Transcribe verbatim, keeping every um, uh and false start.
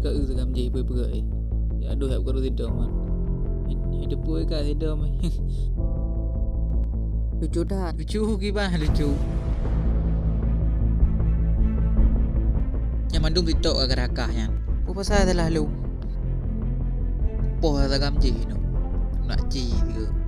Ka eu sagam jih peue-peue, eh. Ya adoh, yak beugurô sidom, man. Hai, hai teupeu ka sidom, eh. Lucu that. Lucu kiban lucu. Nyang mandum TikTok ka geurakah nyan. Peue pasai salah lôn? Poh sagam jih nyoe. Nak ci tiga.